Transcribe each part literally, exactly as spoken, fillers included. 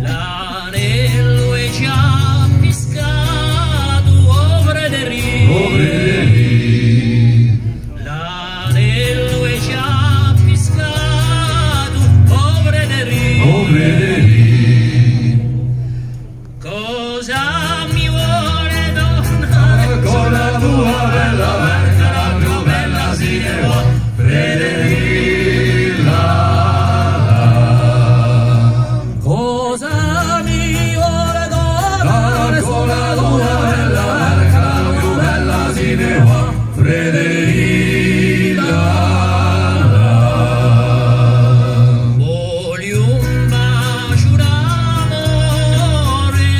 L'anellu hè ghjà piscatu, o Frederì. O Frederì. L'anellu hè ghjà piscatu, o Frederì. O Frederì. Cosa mi vole dona? Cù la tua bella barca, la più bella si ne và, Frederì. Cosa mi vole dona? Cù la tua bella barca, la più bella si ne và, Frederì. Vogliu un basgiu d'amore,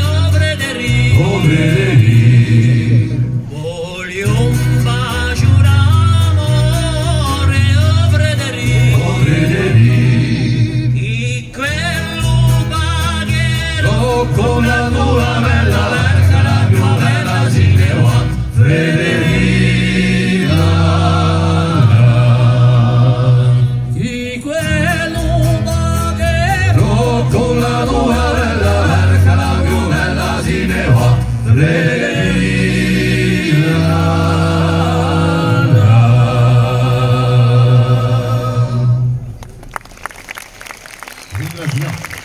o Frederì. O Frederì. Vogliu un basgiu d'amore, o Frederì. O Frederì. È quellu pagherò cù la tua bella barca, la più bella si ne và, Frederì. È quellu pagherò cù la tua bella barca, la più bella si ne và, Frederì. Ringraziu.